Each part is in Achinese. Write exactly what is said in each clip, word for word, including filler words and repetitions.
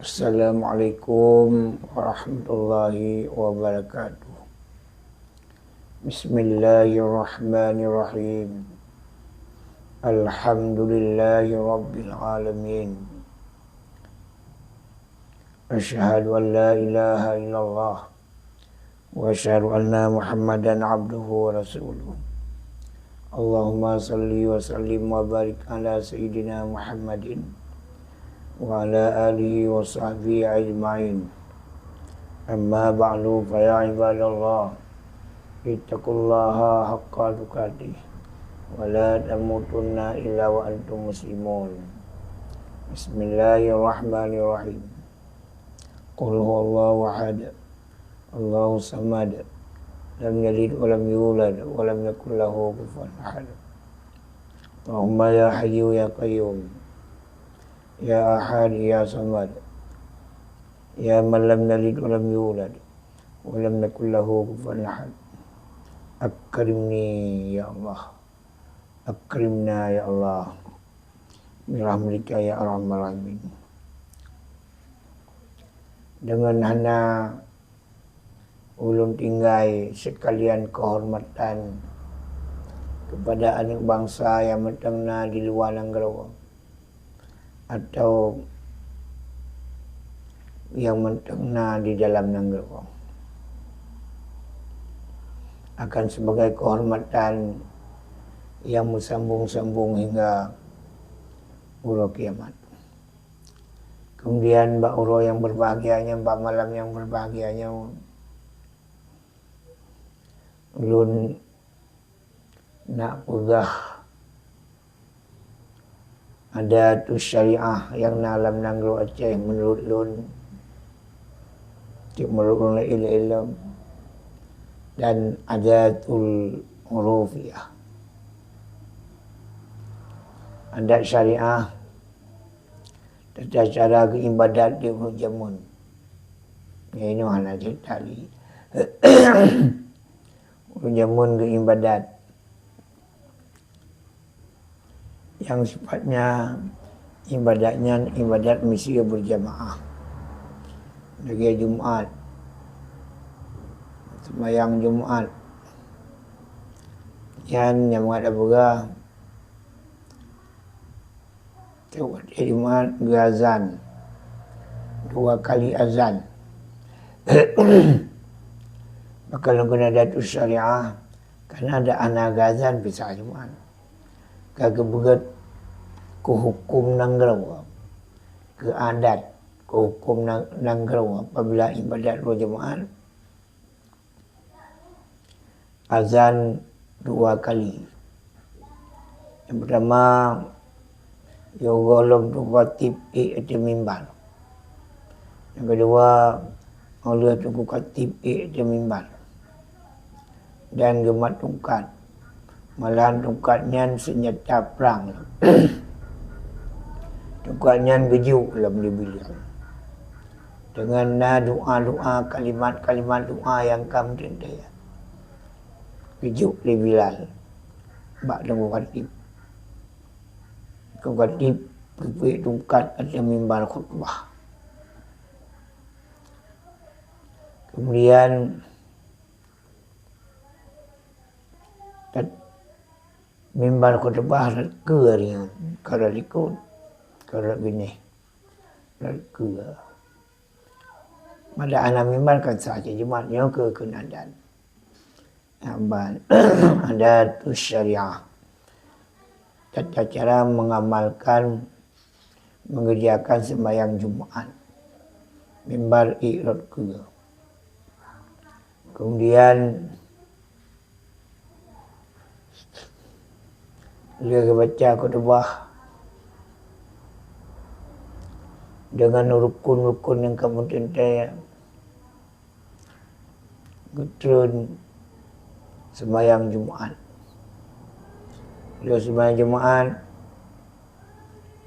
Assalamualaikum warahmatullahi wabarakatuh. Bismillahirrahmanirrahim. Alhamdulillahi rabbil alamin. Asyhadu an la ilaha illallah wa asyhadu anna Muhammadan abduhu wa rasuluh. Allahumma salli wa sallim wa barik ala sayyidina Muhammadin wa ala alihi wa sahbihi ajma'in. Amma ba'du, fa ya ibadallah, ittaqullaha haqqa tuqatih wa la tamutunna illa wa antum muslimun. Bismillahirrahmanirrahim. Qul huwallahu ahad. Allahu samad. Lam yalid wa lam yulad wa lam yakul lahu kufuwan ahad. Allahumma ya hayyu ya qayyum. Ya ahad ya samad. Ya man lam yalid wa lam yulad wa lam yakul lahu kufuwan ahad. Akrimni ya Allah. Akrimna ya Allah. Birahmatika ya arhamar rahimin. Deungon hana ulôn tinggai seukalian keuhormatan keupada aneuk bansa nyang mantong na di luwa nanggroe atau nyang mantong na di dalam nanggroe, akan sebagai keuhormatan nyang meusambong-sambong hingga uroe kiamat. Kemudian bak uroe nyang beubahgia nyoe, bak malam nyang beubahgia nyoe, ulôn nak peugah adat syariah nyang na lam nanggroe Aceh, meunurot lôn, cit meunurot lôn ilée-ilée, dan adatul urufiyah. Adat syariah tata cara geuibadat di ureuëng jameun. Nyoe hana jeuet tali. Ureuëng jameun geuibadat nyang sifatnya ibadat nyan ibadat misi beujamaah. Lagée Jumat, seumayang Jumat, nyan nyang mangat peugah tieb watée Jumat geuazan, dua kali azan. Maka lôn keuneuk datus syariah, karena ada hana geuazan pisah Jumat. Ka geubeugét keu huköm nanggroe, keu adat, keu huköm nang-, nanggroe apabila ibadat uroe Jumat, azan dua kali. Nyang peurtama, yoh goh lom teungku khatib ék ateueh mimbar. Nyang keudua, óh lheueh teungku khatib ék ateueh mimbar dan geumat tungkat. Malahan tungkat nyan seunjata prang. Tungkat nyan geujok lam di bilai. Deungon na doa-doa, kalimat-kalimat doa nyang ka meuteuntée. Geujok lé Bilal bak teungku khatib. Teungku khatib geupeuék tungkat ateueh mimbar khutbah. Kemudian, tat-, mimbar khutbah rot keue nyan, ka rot likot, ka rot binéh, rot keue. Pada hana mimbar kan sah cit Jumat, nyoe keu keunadan. Aban, adatus syariah. Tata cara mengamalkan, mengerjakan sembahyang Jumat. Mimbar ék rot keue. Kemudian, lheueh geubaca khutbah deungon rukun-rukun nyang ka meuteuntée, geutreun seumayang Jumat. Lheueh seumayang Jumat,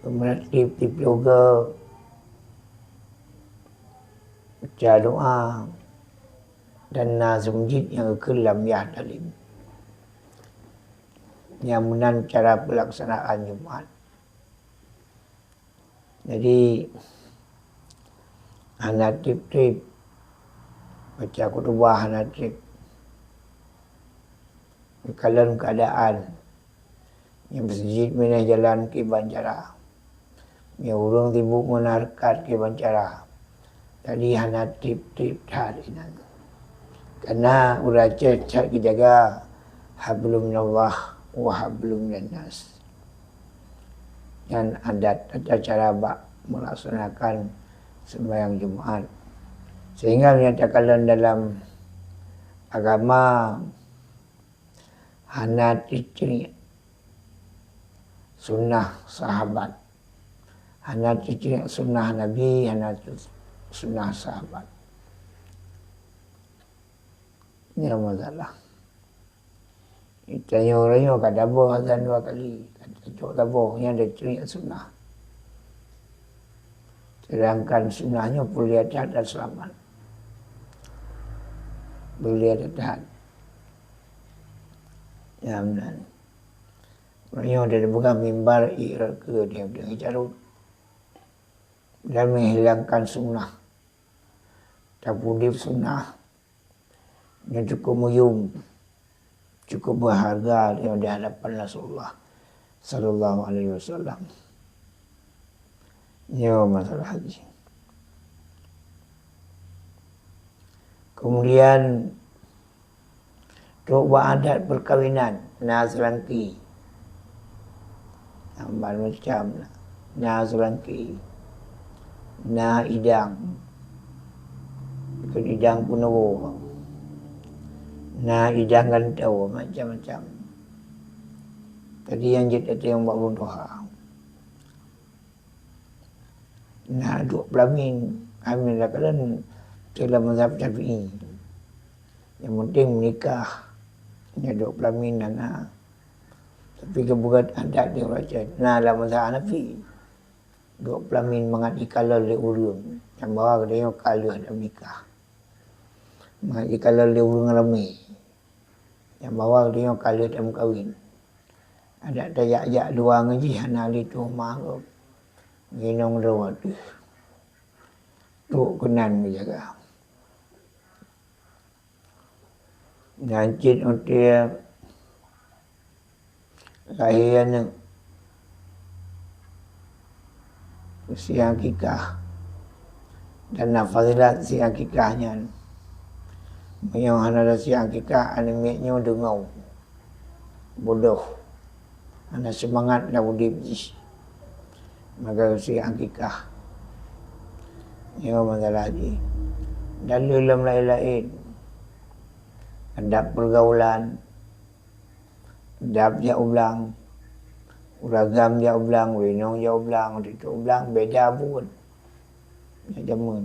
geumeuratéb tieb lheueh geuh, baca doa, dan na seumjid nyang geukheun lam yah dalem. Nyang meunan cara peulaksanaan Jumat. Jadi, hana treb-treb, baca khutubah hana treb, kalon keuadaan, nyang beusijit minah jalan kiban cara. Meunyoe ureuëng sibuk ngon hareukat kiban cara, jadi hana treb-treb that inan. Karena ureuëng Aceh that geujaga hablum minallah wa hablum minannas. Nyan adat tata cara bak melaksanakan sembahyang Jumat. Sehingga meunyoe takalon dalam agama hana teucriek sunnah sahabat. Hana teucriek sunnah Nabi, hana teu-, sunnah sahabat. Nyoe masalah. Tanyoe-tanyoe ka taboh azan dua kali, ka tacok taboh, nyan teucriek sunnah. Sedangkan sunnah nyoe peureulée that dan seulamat. Peureulée that. Ya, meunan. Meunyoe tapeugah mimbar ié keu diam-diam carôt dan menghilangkan sunnah. Tapi udeb sunnah nyoe cukup meuyum, cukup berharga di hadapan Rasulullah sallallahu alaihi wasallam. Nyoe masalah haji. Kemudian, trok bak adat perkawinan, na seulangki. Ban macam na, na seulangki, na idang, ikot idang peunuwoe, na idang gantoe, macam-macam. Tadi nyang jeuet ateueh nyang bak budoha. Na duek peulamin, kami lam keadaan dalam mazhab Syafi'i. Yang penting menikah, na duek peulamin na, na. Tapi keubeugét adat di ureuëng Aceh, na lam mazhab Hanafi. Duek peulamin mangat jikalon lé ureuëng, nyang bahwa geutanyoe ka lheueh lam nikah. Mangat jikalon lé ureuëng ramé. Nyang bahwa geutanyoe ka lheueh tameukawen. Adak tajak-jak luwa ngon jih hana lé tueng ma gob. Ginong droe teuh. Trok keunan geujaga. Nyan cit watée lahé aneuëk, siang akikah. Dan na fadilat siang akikah nyan. Meunyoe hana siang akikah, aneuëk miet nyoe deungoe, bodoh, hana seumangat lam udeb jih. Maka siang akikah. Nyoe masalah jih. Dan lé lom laén-laén. Adab pergaulan, adab jak u blang, ureuëng agam jak u blang, ureuëng inong jak u blang, ureuëng teuk u blang, beda buet. Nyan jameun.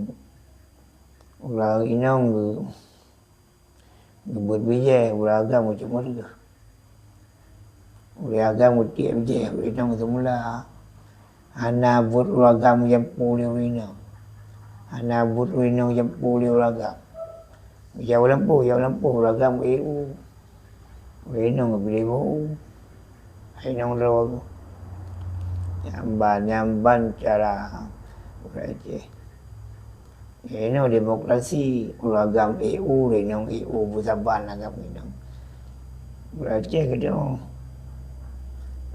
Ureuëng inong geu-, geubeuet bijéh, ureuëng agam geucok meureuh. Ureuëng agam geutiek bijéh, ureuëng inong seumula. Hana buet ureuëng agam geujampu lé ureuëng inong. Hana buet ureuëng inong geujampu lé ureuëng agam. Geujak u lampôh, jak u lampôh, ureuëng agam geu-ék u. Ureuëng inong geupiléh boh u. Hai inong droe. Nyan ban, nyan ban cara ureuëng Aceh. Inoe demokrasi, ureuëng agam ék u, ureuëng inong ék u, beusaban agam inong. Ureuëng Aceh keudroe,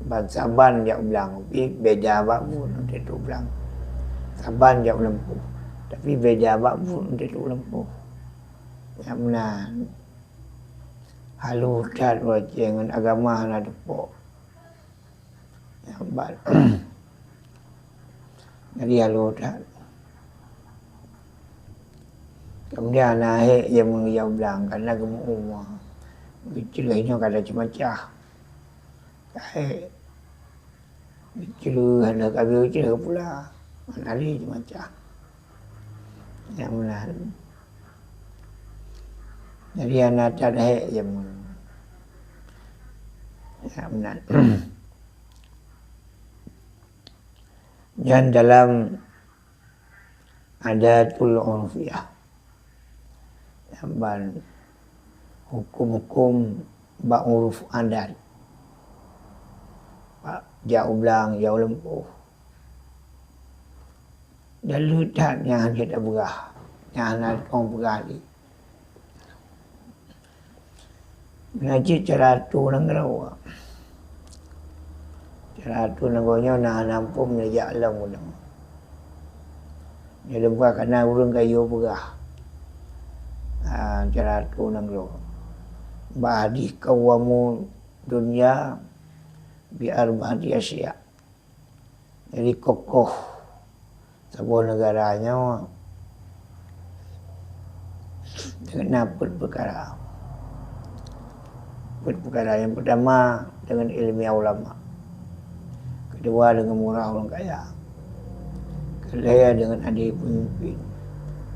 ban saban jak u blang, tapi beda bak buet, teuk u blang. Saban jak u lampôh, tapi beda bak buet, teuk u lampôh. Nyan meunan. Halôh that ureuëng Aceh ngon agama hana teupok. Nyan ban. Jadi halôh that. Kemudian hana hék jameun geujak u blang, karena geumeu'ue. Geucreueh inoe kada ceumacah. Ka hék. Geucreueh hana ka geucreueh pula. Hana lé ceumacah. Nyan meunan. Jadi hana that hék jameun. Nyan meunan. Nyan dalam adatul urfiyah. Nyan ban huköm-huköm bak uruf adat. Bak jak u blang, jak u lampôh. Dan le that nyang hana tapeugah, nyang hana teupeugah lé. Meunan cit cara atu nanggroe. Cara atu nanggroe nyoe na hana muphom neujak lom ureueng. Nyoe lom ka kana ureueng ka yue peugah. Ah, cara atu nanggroe. Bak hadih qawwamu dunya bi arba'ati asya'. Jadi kokoh saboh neugara nyoe deungon na peuet peukara. Peuet peukara, nyang peutama deungon iéleumé ulama, keudua deungon murah ureueng kaya, keulhèe deungon adé peumimpin,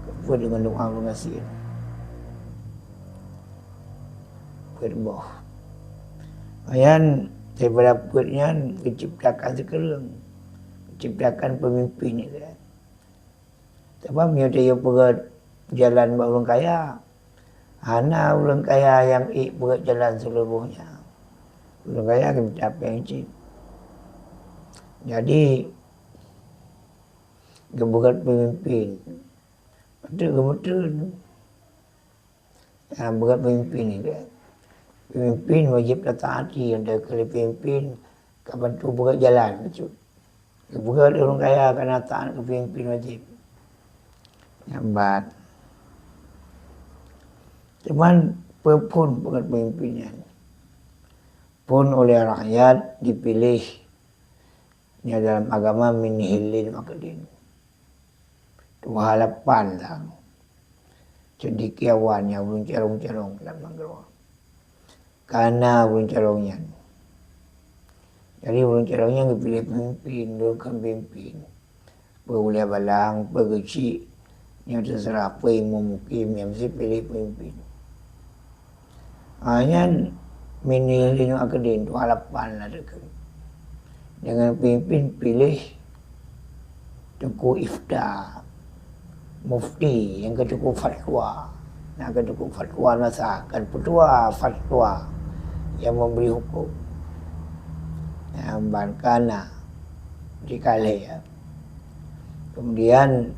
keupeuet deungon doá ureueng gasien. Peuet boh. Nyan, daripada peuet nyan geuciptakan sikureueng, geuciptakan peumimpin nyan. Sabab meunyoe tayue peugöt jalan bak ureueng kaya, hana ureueng kaya nyang ék peugöt jalan seuluruhnya. Ureueng kaya geumita péng cit. Jadi, geupeugöt peumimpin, patut geumeuteun. Nyang beugöt peumimpin nyan, peumimpin wajéb tataati, nyang teukeuli peumimpin ka bantu beugöt jalan bacut. Beugöt ureueng kaya kana taat keu peumimpin wajéb. Nyan ban. Cuman peue phon beugöt peumimpin nyan? Phon oleh rakyat dipiléh. Nyan dalam agama min hillin wa aqdin. Tuha lapan tang. Ceundikiawan nyang ureueng carông-carông lam nanggroe. Kana ureueng carông nyan. Jadi ureueng carông nyan geupiléh peumimpin, ureueng kon peumimpin. Peue ulee balang, peue geuchik, nyan teuseurah peue imum mukim nyang meusti piléh peumimpin. Ha, nyan min hillin wa aqdin, tuha lapan na teukeun. Deungon peumimpin piléh teungku ifta, mufti, nyang keu teungku fatwa. Na keu teungku fatwa masa, kan petua, fatwa, nyang memberi hukum. Nyang ban kana dikalhé. Kemudian,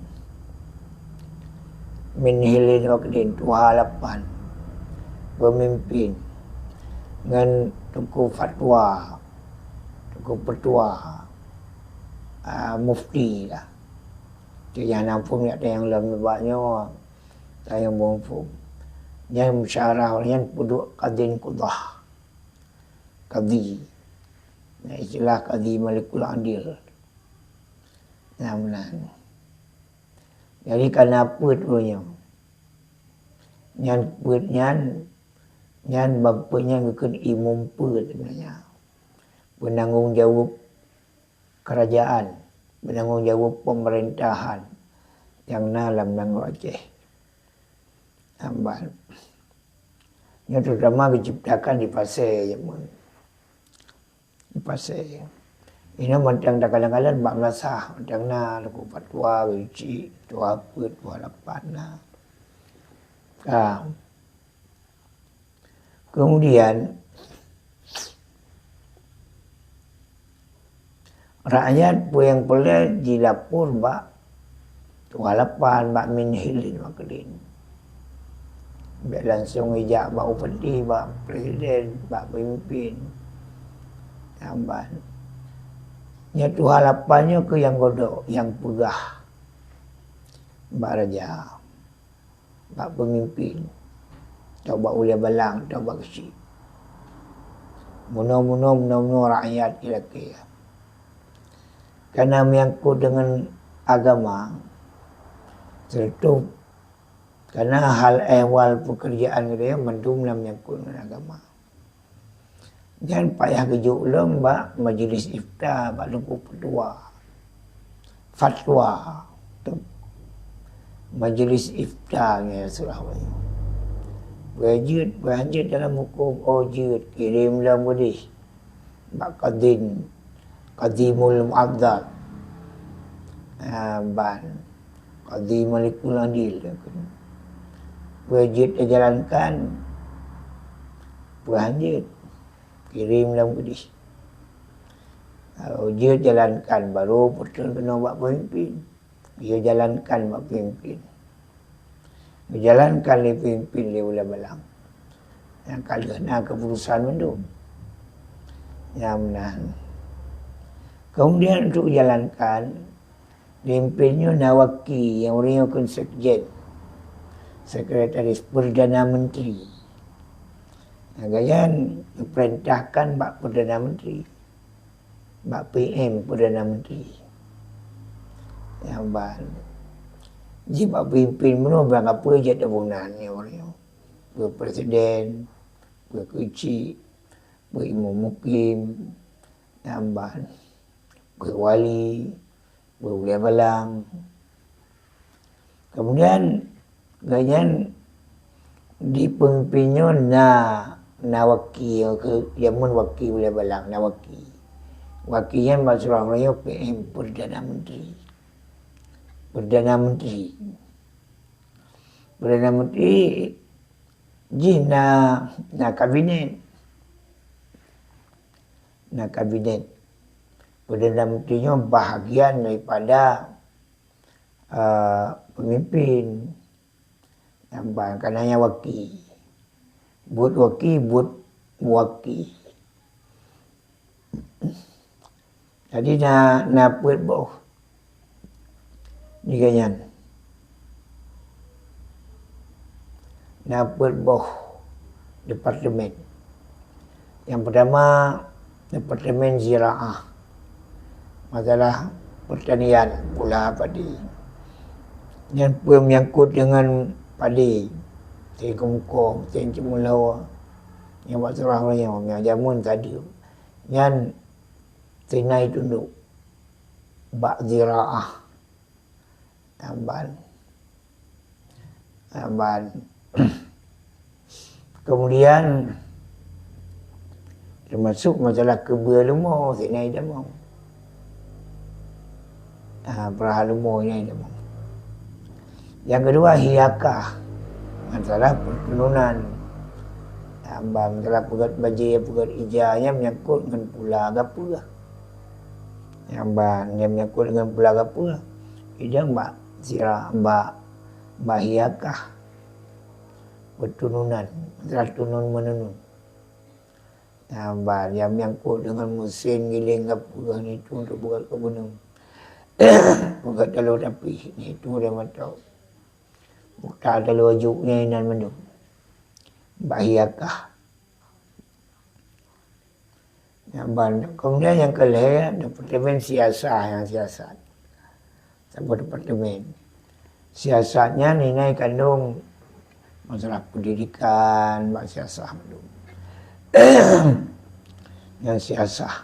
min hillin wa aqdin, tuha lapan, peumimpin, ngon teungku fatwa, teungku petua, a, mufti lah. Nyan na muphom, nyan nyang lom nibak nyoe, nyang muphom. Nyan musyawarah, nyan peuduek qadin qudah. Qadhi. Nyan istilah qadhi malikul adil. Nyan meunan. Jadi kana peuet ureueng nyoe. Nyan peuet nyan, nyan ban peuet nyan geukheun imum peuet sebenarnya. Penanggung jaweueb kerajaan, penanggung jaweueb pemerintahan nyang na lam nanggroe Aceh. Nyan ban. Nyoe terutama geuciptakan di Pasè jameun. Di Pasè. Inoe mantong takalon-kalon bak meulasah, mantong na teungku fatwa, geuchik, tuha peuet, tuha lapan na. Ka. Kemudian, rakyat peue nyang peureulèe jilapor bak tuha lapan, bak min hillin wa aqdin. Bèk langsung ijak bak bupati, bak presiden, bak pemimpin. Nyan ban. Nyan tuha lapan nyoe keuh nyang godok, nyang peugah bak raja, bak peumimpin, atau bak ulèe balang, atau bak geuchik. Meunoe-meunoe, meunoe-meunoe rakyat ilakèe. Karena menyangkut dengan agama, serta karena hal ehwal pekerjaan geutanyoe mandum na menyangkut dengan agama. Nyan payah geujok lom bak majlis ifta, bak teungku petua. Fatwa. Majlis ifta nyan surah wahyu. Peue jeuet, peue han jeuet dalam huköm, oh jeuet, kirém lom keudeh bak kadin, kadimul mu'azzar. Ah, ban. Kadhi Malikul Adil, peue jeuet tajalankan, peue han jeuet, kirém lom keudeh. Kalau jeuet jalankan, baru peutrön keunoe bak peumimpin. Geujalankan bak peumimpin. Geujalankan lé peumimpin lé Ulèe Balang. Nyang ka lheueh na keuputusan mandum. Nyang meunan. Kemudian untuk jalankan, peumimpin nyoe na waki nyang ureueng nyoe kheun sekjen, sekretaris Perdana Menteri. Nyang gobnyan geupeurintahkan bak Perdana Menteri. Bak P M Perdana Menteri. Nyang ban. Jih bak peumimpin bunoe barang kapeue jeuet tabunan nyoe. Peue presiden, peue keuchik, peue imum mukim, nyang ban. Peue wali, peue ulèe balang. Kemudian, gobnyan di peumimpin nyoe na, na waki, keu jameun waki ulèe balang, na waki. Waki nyan bak surah uroe nyoe P M, Perdana Menteri. Perdana Menteri. Perdana Menteri jih na, na kabinet. Na kabinet. Perdana Menteri nyoe bahagian daripada, eh, pemimpin. Nyang ba-, ka na nyang waki. Buet waki, buet waki. Jadi na, na peuet boh di gobnyan. Na peuet boh departemen. Nyang peutama, departemen ziraah. Masalah pertanian, pula padi. Nyan peue menyangkut deungon padi. Seng keumukong, seng ceumeulô. Nyang bak surah uroe nyoe, nyang jameun sadeue. Nyan Sinai tundok bak ziraah. Tamban. Tamban. Kemudian, termasuk masalah keubeue leumo, Sinai tamong. Ah, peuraha leumo Sinai tamong. Nyang keudua, hiakah, masalah pertununan. Tamban, masalah peugöt bajée, peugöt ija, nyan menyangkut ngon pula gapeue. Nyang ba, nyang menyangkut deungon pula gapeue, idang bak sira, bak, bak hiakah, pertununan, masalah tunun-menunun. Nyang ba, nyang menyangkut deungon musén giléng gapeue, nyan itu untuk peugöt keubeuneueng. Peugöt taloe tapi, nyan itu lé mantong. Buta taloe juk nyan inan mandum. Bak hiakah. Nyang ban, kemudian nyang keulhèe, departemen siasah, nyang siasat. Saboh departemen. Siasat nyan Sinai kandong masalah pendidikan, bak siasah mandum. Nyang siasah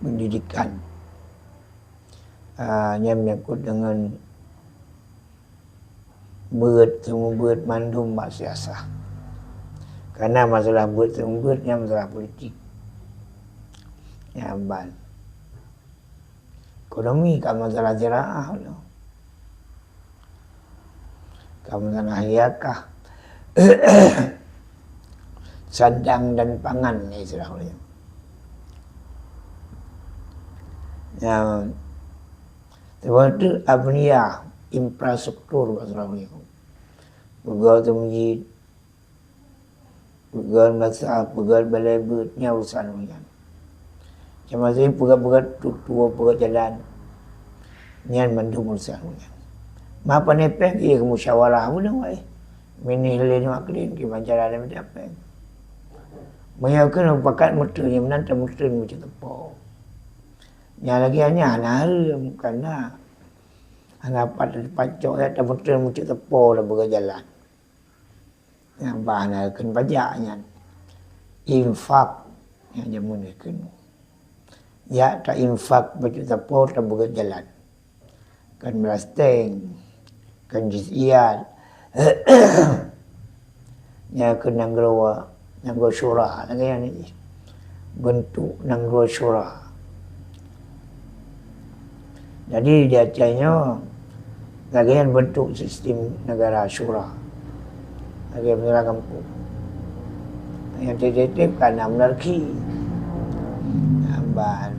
pendidikan. Ah, nyan menyangkut deungon beuet, seumeubeuet mandum bak siasah. Karena masalah beuet seumeubeuet nyan masalah politik. Nyan ban. Ekonomi ka masalah ziraah tu. Ka masalah hiakah. Sandang dan pangan istilah ulama. Ya, seperti abniya, infrastruktur bahasa Melayu. Peugöt masjid, peugöt madrasah, peugöt balai beuet, nyan urusan ulama. Macam mana peugöt-peugöt tutoe, peugöt jalan. Nyan mandum urusan ulama. Ma pane péng, iya musyawarah ulama, eh. Minih lé nyoe keulieng, kiban jalan dan mita péng. Meunyoe keuneuk pakat meuteun, nyang meunan tameuteun meucok teupô. Nyang lagèe nyan hana hareuem, karena hana pat-, pacok ya tameuteun meucok teupô lam peugöt jalan. Nyang bah na kheun pajak nyan. Infak nyang jameun kheun. Ya ta infak bacut sapo ta beugöt jalan. Kan meulasteng, kan jiz'iyat. Nyang kheun nanggroe, nanggroe syura, lagèe nyan jih. Beuntuk nanggroe syura. Jadi, di Aceh nyoe, lagèe nyan beuntuk sistem negara syura. Lagèe negara gampông. Nyang tiep-tiep kan na monarki. Ban.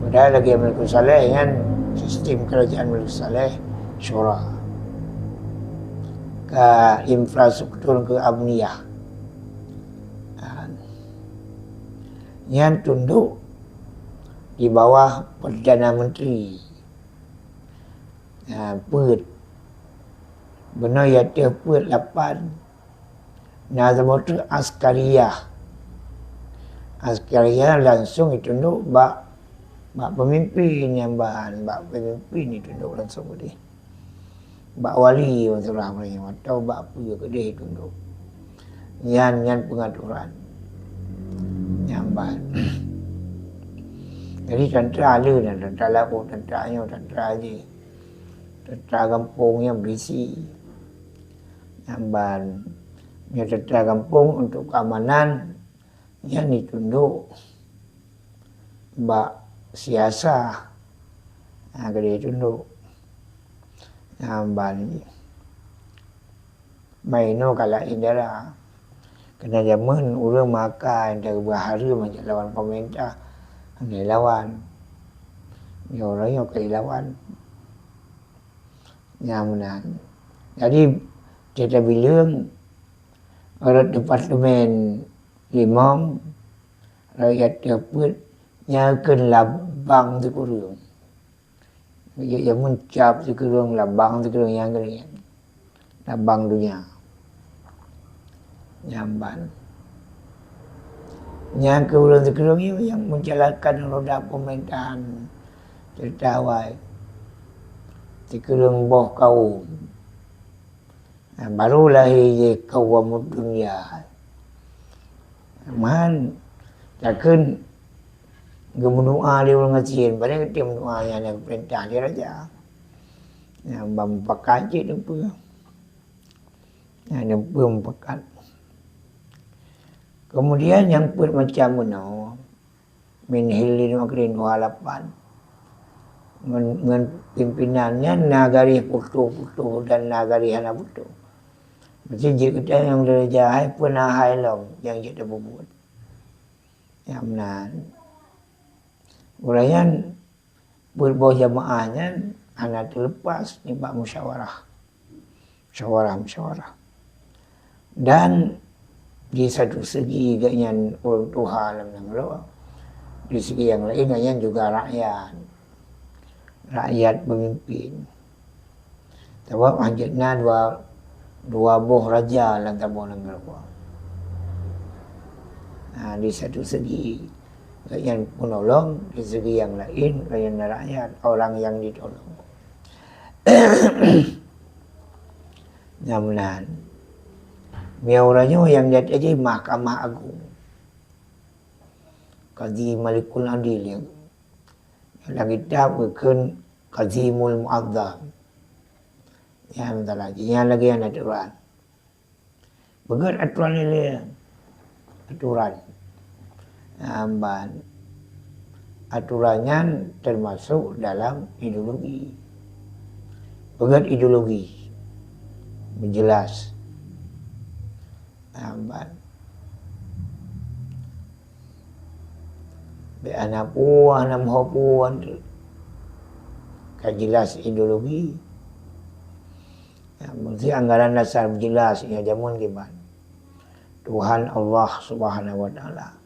Padahai lagèe Meulikus Saleh nyan, sistem kerajaan Malik Saleh, syura, ka infrastruktur keu abniyah. Ha. Nyan tunduk di bawah Perdana Menteri. Ha, peuet. Beuna ya teuh peuet lapan. Na saboh teuk askariyah. Askariyah langsung jitundok bak, bak pemimpin nyang ban, bak pemimpin jitundok langsung keudeh. Bak wali masalah meunyoe atau bak peue keudeh jitundok. Nyan, nyan pengaturan. Nyan ban. Jadi tentara le na, tentara laôt, tentara nyoe, tentara jih. Tentara gampông nyan berisi. Nyan ban, nyan tentara gampông untuk keamanan, nyan jitundok bak siasa. Ha, keudeh jitundok. Nyan ban, mainoe ka laén cara. Keunan jameun ureuëng maka nyang teupeue hareuem jak lawan pemerintah, hana lawan. Nyoe ureuëng nyoe ka lawan. Nyan meunan. Jadi, cerita bileueng, rot departemen limong, rakyat teupeuet, nyan kheun labang sikureueng. Jeuet jameun cap sikureueng, labang sikureueng nyang keuneuk. Labang donya. Nyan ban. Nyan keuh ureuëng sikureueng nyoe nyang mencalakan roda pemerintahan cerita awai. Sikureueng boh kaum. Ha, baru lahé jih qawwamud dunya. Man, takheun geumeudoá lé ureuëng gasien, padahai geutem meudoá nyan nyang peurintah lé raja. Nyang ban mupakat cit teumpeue. Nyang teumpeue mupakat. Kemudian nyang peuet macam meunoe, min hilin wa aqrin dua lapan. Ngon, ngon pimpinan nyan na garéh putôh-putôh dan na garéh hana putôh. Meusti jeuet geutanyoe nyang daraja hai peue na hai lom nyang jeuet tapeubuet. Nyang meunan. Uroe nyan peuet boh jamaah nyan hana teulepas nibak musyawarah. Musyawarah-musyawarah. Dan di satu segi gobnyan ureuëng tuha lam nanggroe, di segi nyang laén gobnyan juga rakyat. Rakyat pemimpin. Sabab hanjeuet na dua, dua boh raja lam saboh nanggroe. Ha, di satu segi gobnyan penolong, di segi nyang laén gobnyan rakyat, orang yang ditolong. Nyan meunan. Meunyoe uroe nyoe nyang jeuet jih Mahkamah Agung. Qadhi Malikul Adil nyan. Lam kitab geukheun Qadhimul Mu'azzam. Nyan meusalah jih. Nyan lagée nyan aturan. Peugét aturan ilée, aturan. Nyan ban, aturan nyan teumasok dalam ideologi. Peugét ideologi, meujeulaih. Nyan ban, bék hana peue, hana meuho peue, ka jeulaih ideologi. Ya, meusti anggaran dasar jeulaih, ya, jameun kiban. Tuhan Allah Subhanahu wa Taala,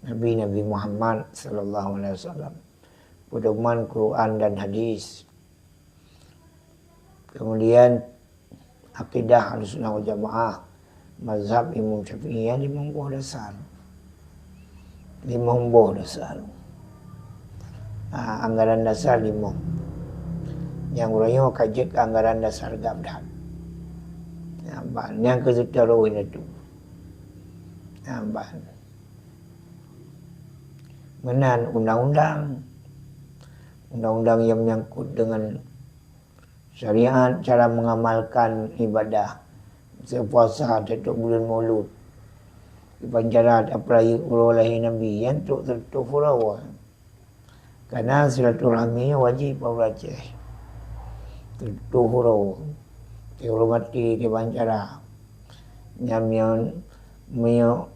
Nabi, Nabi Muhammad sallallahu alaihi wasallam, pedoman Quran dan hadis. Kemudian akidah Ahlussunnah wal Jamaah, mazhab Imam Syafi'i, ya, limong boh dasar. Limong boh dasar. Ha, anggaran dasar limong. Nyang uroe nyoe ka jeuet keu anggaran dasar gabdat. Nyan ban, nyang keu seutôt roh nyan tu. Nyan ban. Meunan undang-undang. Undang-undang nyang menyangkut dengan syariat, cara mengamalkan ibadah, puasa, teutôp buleuen Maulud, iban cara tapeurayeuk uroe lahé Nabi, nyan trok teututoh uroe. Karena silaturahmi nyoe wajéb bak ureuëng Aceh. Teututoh uroe, teuhormati kiban cara. Nyan meunyoe, meunyoe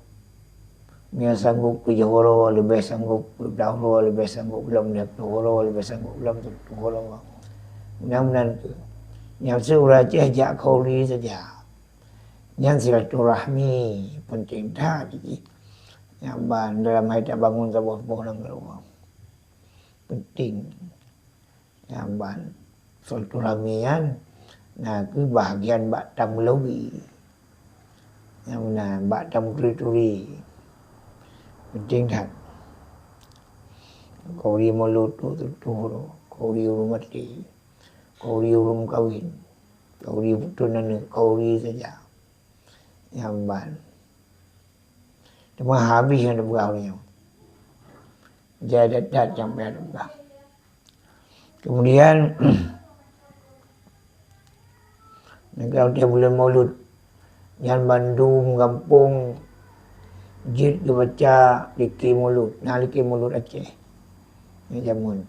Meunyoe sanggob tujoh uroe, leubeh sanggob dua ploh uroe, leubeh sanggob lom dua ploh uroe, leubeh sanggob lom siplôh uroe. Mudah-mudahan tu. Nyang seubeurajih jak khauri saja. Nyan silaturahmi penting that jih. Nyang ban dalam hai tabangun saboh-boh nanggroe. Penting. Nyang ban silaturahmi nyan na kheueh bahagian bak tameulobby. Nyang meunan bak tameuturi-turi. Penting that. Khauri mulod tu tutoh, khauri ureueng maté, khauri ureueng meukawen, khauri peutunan aneuk, khauri saja. Nyang ban. Teuma habéh nyang teupeugah ureueng nyoe. Jai that-that nyang payah teupeugah. Kemudian, neugah watèe buleuen Maulud, nyan bandum gampông jeuet geubaca likée Maulud. Na likée Maulud Aceh. Nyan jameun.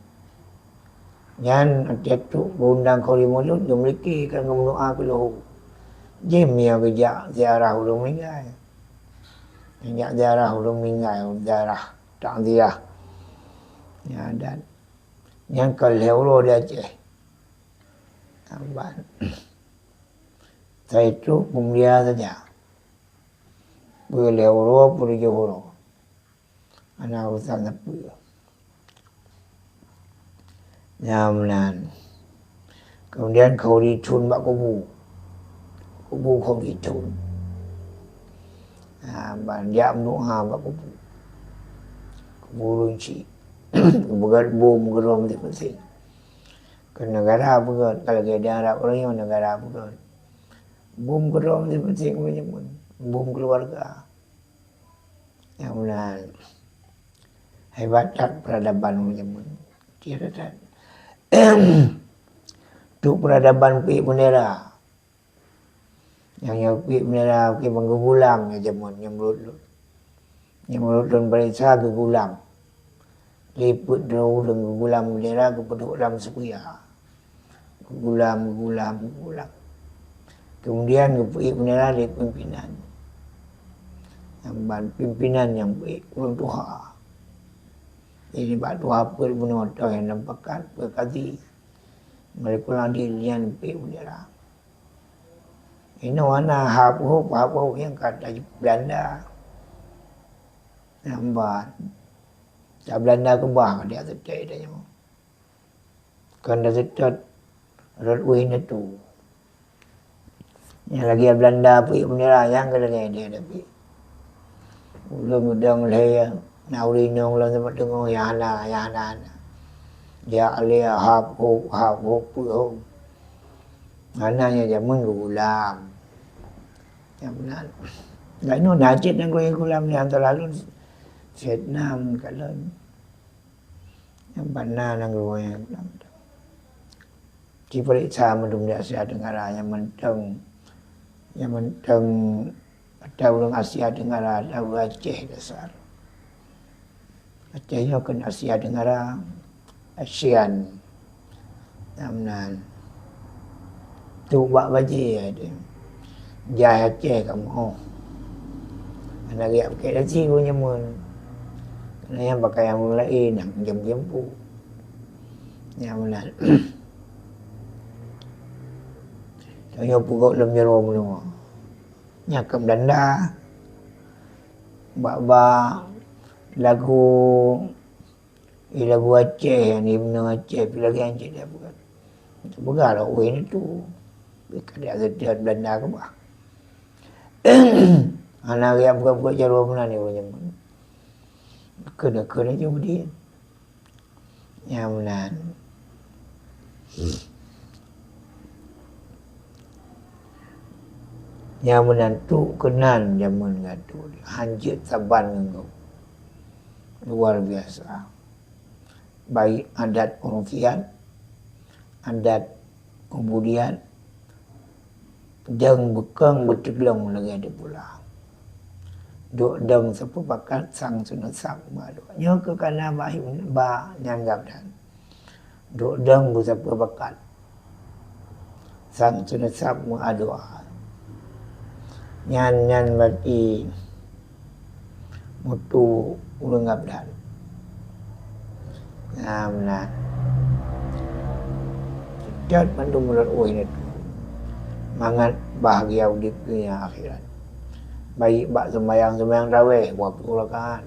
Nyan watèe trok geuundang khauri Maulud, geumeulikée keu meudoa keu leuhô. Jih meunyoe geujak ziarah ureueng meuninggai. Geujak ziarah ureueng meuninggai, ziarah takziah. Nyan adat. Nyan ka lhèe uroe di Aceh. Ban. Sai trok peumulia saja. Peue lhèe uroe, peue tujoh uroe. Hana urusan sapeue. Nyan meunan. Kemudian khauri thon bak kubu. Kubu khauri thon. Ha, ban jak meudoa bak kubu. Kubu ureueng chik. Geupeugöt bom keudroe meuting-meuting. Keu neugara peugöt, ka lagèe di Arab uroe nyoe neugara peugöt. Bom keudroe meuting-meuting ureueng jameun. Bom keuluwarga. Nyang meunan. Hebat that peuradaban ureueng jameun. Tiada that. Tu peuradaban peuék bendera. Nyang nyoe peuék bendera, peuék ban geugulam nyan jameun, nyan meunurot lôn. Nyan meunurot lôn baroesa geugulam. Lé peuet droe ureueng geugulam bendera geupeuduek lam seukuya. Geugulam, geugulam, geugulam. Kemudian geupeuék bendera lé pimpinan. Nyang ban pimpinan nyang peuék ureueng tuha. Jadi bak tuha peuet bunoe toh nyang lam pakat, peuet kadhi. Malikul Adil nyan peuék bendera. Inoe hana hab hôb, hab hôb nyang ka tajak Belanda. Nyang ban. Ka Belanda keubah ka diaseutôt tanyoe. Kon diaseutôt rot wéh neutôh. Nyang lagèe Belanda peuék bendera nyang ka lagèe nyan tapi. Ulôn meudong lhèe na ureueng inong lôn seumeubeuet teungoh nyang hana, nyang hana, hana. Jak lé hab hôb, hab hôb, peuet hôb. Hana nyan jameun geugulam. Nyang meunan. Laén nyoe na cit nanggroe nyang geugulam nyan antara lôn Vietnam kalon. Nyang ban na nanggroe nyang geugulam. Jipareksa mandum di Asia Tenggara nyang mantong, nyang mantong ata ureueng Asia Tenggara, ata ureueng Aceh dasar. Aceh nyoe kon Asia Tenggara, ASEAN. Nyang meunan. Tu bak bajèe ade. Jai Aceh kamoe. Hana geujak pakèk dasi ureueng jameun. Karena nyang pakaian ureueng laén nyang jam-jam pu. Nyang meunan. Tanyoe peugot lom jaroe meunoe. Nyang keu Belanda. Bak-bak lagu, eh, lagu Aceh, nyang di benua Aceh, pih lagèe nyan cit dia peugah. Peugah lah, weh, nyan tu. Ka diaseutôt Belanda keubah. Hana geujak peugot-peugot jaroe meunan nyoe ureueng jameun. Keuneuk-keuneuk jih beudiet. Nyang meunan. Nyang meunan tu keunan jameun gata. Han jeuet saban ngon gob. Luar biasa. Baik adat urfiat, adat ubudiat, dong beukong beuteuglong lagèe di pula. Duek dong sapeue pakat sang seuneusab meuadoe. Nyoe keuh kana bak, bak nyan gab dan. Duek dong beusapeue pakat. Sang seuneusab meuadoe. Nyan, nyan berarti mutu ureuëng abdan. Nah, meunan. Cot mandum rot ueh nyoe tu. Mangat bahagia udeb dunia akhirat. Baik bak sembahyang-sembahyang tarawih, dua puluh rakaat.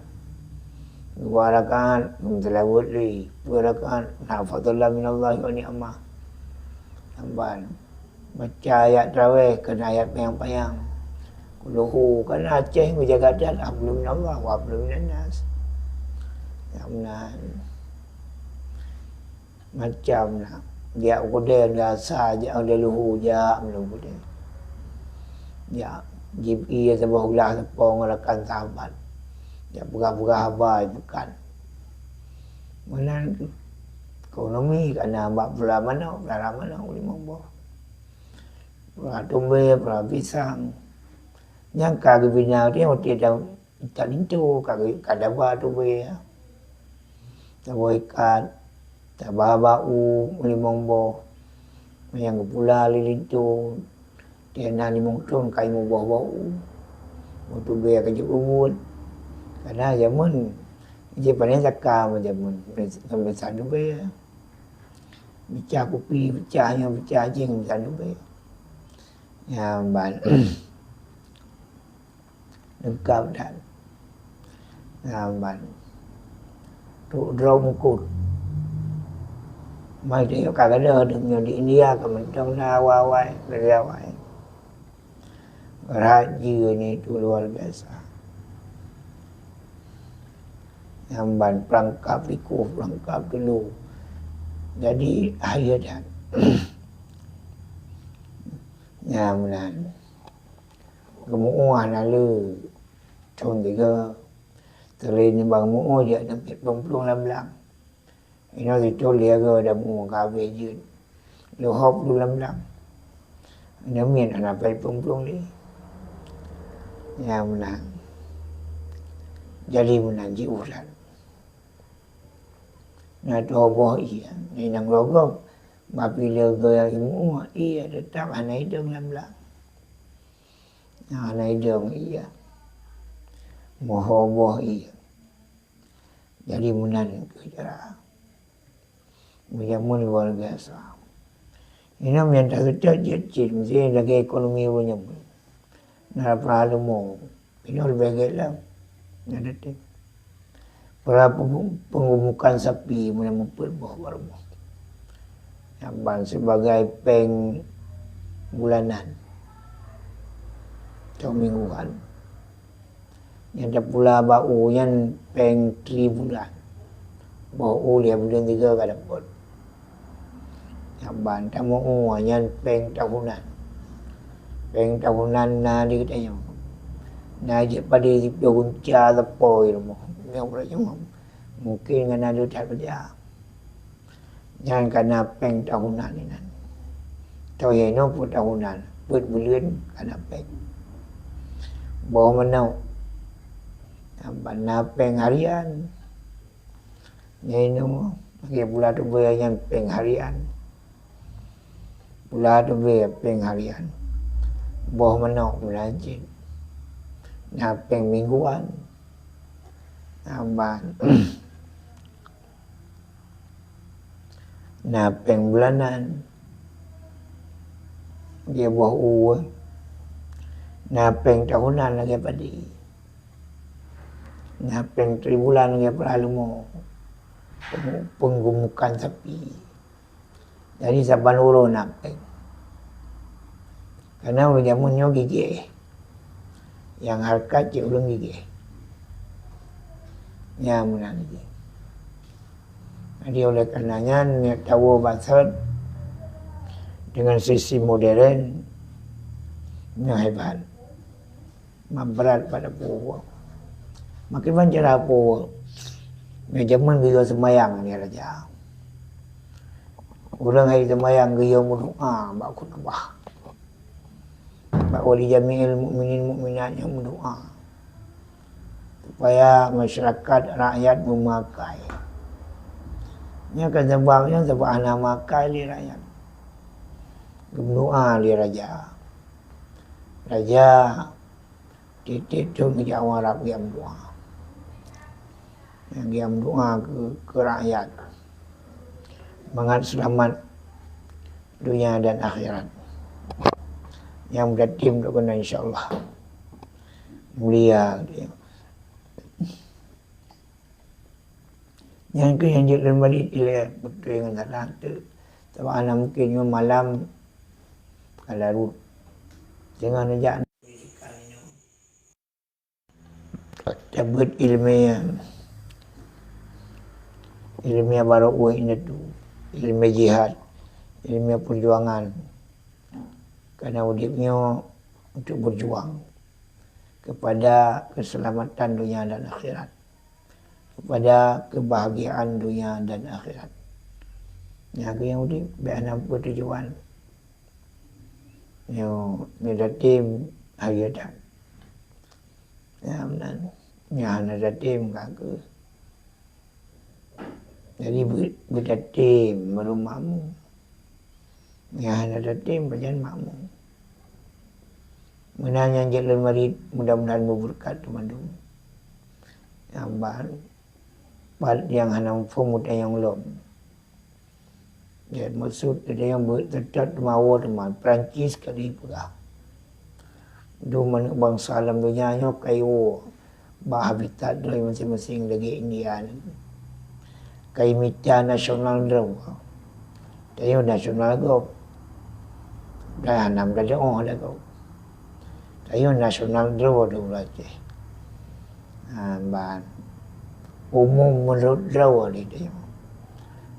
Dua rakaat, meuseulaweuet lé. Dua rakaat, na fadlan minallahi wa ni'mah. Tambahan. Baca ayat tarawih, keu ayat panyang-panyang. Kulhu, kan Aceh meujaga dan, ablum minallah, wa ablum minannas. Nyang meunan. Macam na. Jak u keudè biasa, jak u keudè luhu, jak meulom keudè. Jak jieb ie saboh glah seupôt ngon rakan sahabat. Jak peugah-peugah haba i peukan. Meunan ekonomi ka na bak peura manok, peura manok limong boh. Peura tumbé, peura pisang. Nyang ka geubina teuh watèe ta, ta linto, ka geu, ka daba tumbé. Saboh ikat, taba bak u limong boh. Nyang geupula lé linto, teuh na limong thon ka limong boh bak u. Boh tumbé ka jeuet ubeut. Karena jameun, jih paléng saka jameun, sampoe sadu bèe. Peucah kupi, peucah nyoe, peucah jih, misan leubeh. Nyan ban. Leungkab that. Nyan ban. Trok droe mukot. Mai teuh ka gadôh, dum nyoe di India, ka mantong na awai-awai, gadôh awai. Raja ni tu luar biasa. Nyan ban peurangkap likot, peurangkap teulô. Jadi, hai that. Nyan meunan. Geumeu'ah na lé thon tiga. Selain nibak meu'ah, jak teumpat peumpulang lam blang. Inoe sithon lhèe goe damu ka habéh jeuet. Lheuh hop du lam blang. Inoe miet hana pai peumpulang lé. Nyan meunan. Jadi meunan jiôh that. Na tuho boh ie, inong logop. Bak pi lheuh goe meu'ah, ie teutap hana idong lam blang. Hana idong ie. Moho boh ie. Jadi meunan keu cara. Meunyoe luar biasa. Inoe nyang taseutôt jeuet cit, meusti lagèe ekonomi ureueng nyoe. Na peurah leumo. Inoe leubeh gèt lom. Nyan teuh. Peurah pengumukan sapi meunan meupeuet boh baroe. Nyan ban sibagai péng bulanan. Atau mingguan. Nyang tapula bak u nyan péng tribulan. Boh u lhèe buleuen tiga ka dapot. Nyan ban tameu'ah nyan péng tahunan. Péng tahunan na di geutanyoe. Na jeuet padé siploh gunca sapo i rumoh. Nyoe uroe nyoe mungken ngon na deuh that peucah. Nyan ka na péng tahunan inan. Toh inoe peuet tahunan, peuet buleuen ka na péng. Boh manok, na péng harian. Nyan inoe, lagèe pula tubé nyan péng harian. Pula tubé péng harian. Boh manok meunan cit. Na péng mingguan. Na ban. Na péng bulanan, lagèe boh u, na péng tahunan lagèe padé. Na péng tribulan lagèe peurah leumo, peungumukan sapi. Jadi saban uroe na péng. Karena ureueng jameun nyoe gigih. Nyang hareukat cit ureueng gigih. Nyan meunan jih. Jadi oleh karena nyan, meunyoe tawoe bansa dengan sisi modern, nyoe hebat. Mak brat pada peue. Makin bancara peue. Meunyoe jameun geuyue seumayang ni raja. Ureueng hai seumayang geuyue meudoa bak khutbah. Bak wali jami'il mukminin mukminat nyang meudoa supaya masyarakat rakyat meumakai. Nyan kan sabab nyan sabab hana makai lé rakyat. Geumeudoa lé raja. Raja, tiep-tiep thon geujak u Arab geujak meudoa. Nyang geumeudoa keu, keu rakyat, mangat seulamat donya dan akhirat. Nyang meudatim dok keunan, insya Allah. Mulia. Nyang keu nyang jeuet lôn bari ilée beutôi ngon salah teuk. Sabab hana mungken nyoe malam ka larot. Teungoh neujak tabeuet ileumèe, ileumèe barô ueh indatu, ileumèe jihad, ileumèe peujuangan. Karena udeb nyoe untuk berjuang kepada keselamatan dunia dan akhirat, kepada kebahagiaan dunia dan akhirat. Nyang keu nyang udeb bèk hana peutujuan. Nyoe, nyoe datem hayeue that. Nyang meunan, nyang hana datem ka keuh. Jadi, beu-, beudatem baru makmu. Nyang hana datem pajan makmu. Meunan nyang jeuet lôn marit, mudah-mudahan meubeureukat teumandum. Nyang ban, pat nyang hana muphom mutanyong lom. Ya, maksud tadi nyang beu-, teutap teumawoe teuma Perancis ka jipeugah. Dum manök bansa lam donya nyoe ka iwoe bak habitat droe maséng-maséng lagèe India nyan. Ka imita nasional droe. Tanyoe nasional gob. Dah hana meudadeuh lé gob. Tanyoe nasional droe di Aceh. Ha, ban. Umum meunurot droe di tanyoe.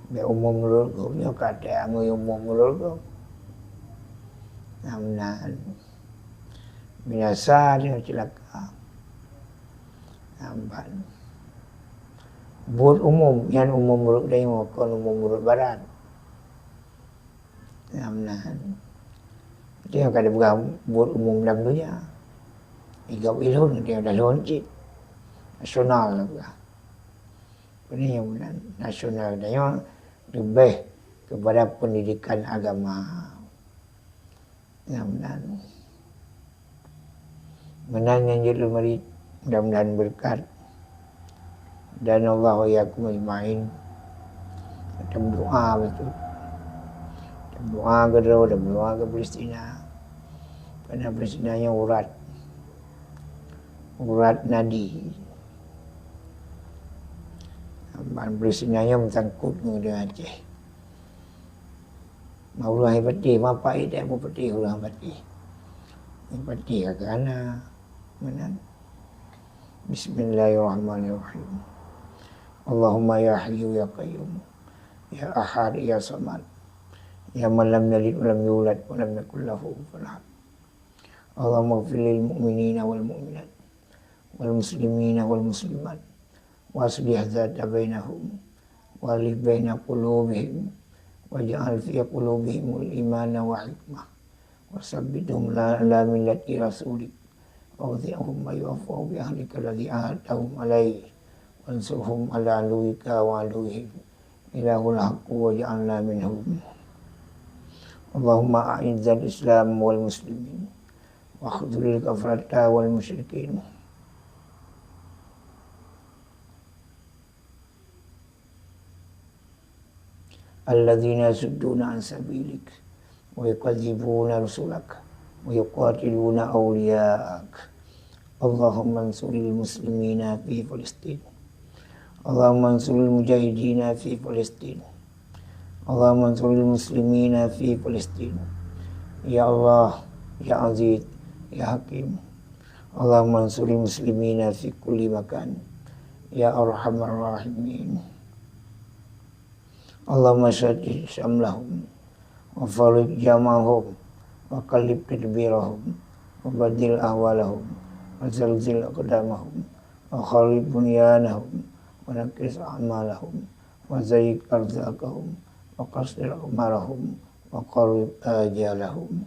Bèk umum meunurot gob nyoe ka teuangui umum meunurot gob. Nah, meunan. Binasa nyoe ceulaka. Nah, ban. Buet umum, nyan umum meunurot tanyoe, kon umum meunurot barat. Nyang meunan. Tanyoe ka jipeugah buet umum lam donya. Di gob ilôn, tanyoe dah lôn cit. Nasional na peugah. Peue nyang meunan? Nasional tanyoe leubeh kepada pendidikan agama. Nyang meunan. Meunan nyang jeuet lôn marit, mudah-mudahan beureukat. Dan Allah wa iyyakum ajmain. Tameudoa beutôi. Tameudoa keu droe, tameudoa keu Palestina. Karena Palestina nyoe urat. Urat nadi. Ban Palestina nyoe meusangkot ngon ureueng Aceh. Maulana Haji Patéh, ma paih dek Abu Patéh, Ulama Patéh. Haji Patéh ka hana, meunan. Bismillahirrahmanirrahim. Allahumma ya Hayyu ya Qayyum, ya Ahad ya Samad, ya man lam yalid wa lam yulad wa lam yakul lahu kufuwan ahad. Allahumma ighfir lil mu'minina wal mu'minat, wal muslimina wal muslimat, wa aslih dzata bainahum, wa alif baina qulubihim, waj'al fi qulubihimul imana wa hikmah, wa tsabbithum la-, ala millati rasulik, wa awzi'hum ma yuwafiqu bi ahdika alladzi ahadtahum alaihi, wansurhum ala aduwwika wa aduwwihim, ilahul haqqu waj'alna minhum. Allahumma a'izzal Islam wal muslimin, wa khzulil kafarata wal musyrikin. Alladzina yasudduna an sabilik, wa yukadzibuna rusulak, wa yuqatiluna awliya'ak. Allahumma ansuril muslimina fi Filistin. Allahumma ansuril mujahidina fi Filistin. Allahumma ansuril muslimina fi Filistin. Ya Allah, ya Aziz, ya Hakim. Allahumma ansuril muslimina fi kulli makan. Ya Arhamar Rahimin. Allahumma shattit syamlahum, wa farriq jam'ahum, wa qallib tadbirahum, wa baddil ahwalahum, wa zalzil aqdamahum, wa kharrib bunyanahum, wa nakis a'malahum, wa zayyiq arzaqahum, wa qasir a'marahum, wa qarrib ajalahum.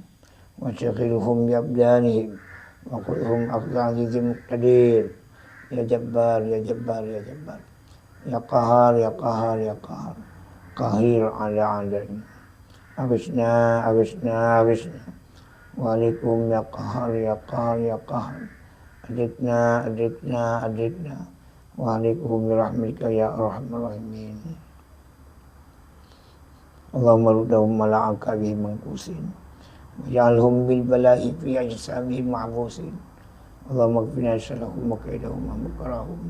Wa syaghilhum bi abdanihim, wa khudhum akhdha azizin muqtadir. Ya Jabbar, ya Jabbar, ya Jabbar. Ya Qahhar, ya Qahhar, ya Qahhar. Qahhir ala adai. Aghitsna, aghitsna, aghitsna. Wa alaikum ya Qahhar, ya Qahhar, ya Qahhar. Adrikna, adrikna, adrikna. وأهلكهم برحمتك يا أرحم الراحمين. اللهم ردهم على أعقابهم منكوسين، واجعلهم بالبلاء في أجسامهم محبوسين. اللهم اكفنا شرهم وكيدهم ومكرهم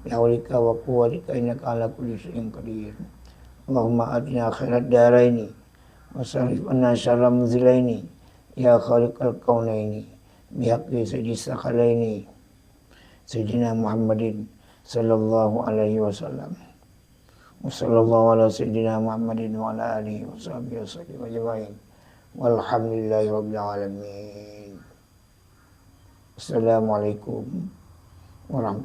بحولك وقوتك إنك على كل شيء قدير. اللهم آتنا خير الدارين واصرف عنا شر المنزلين يا خالق الكونين بحق سيد الثقلين سيدنا محمد صلى الله عليه وسلم. وصلى الله على سيدنا محمد وعلى آله وصحبه وسلم أجمعين. والحمد لله رب العالمين. السلام عليكم ورحمة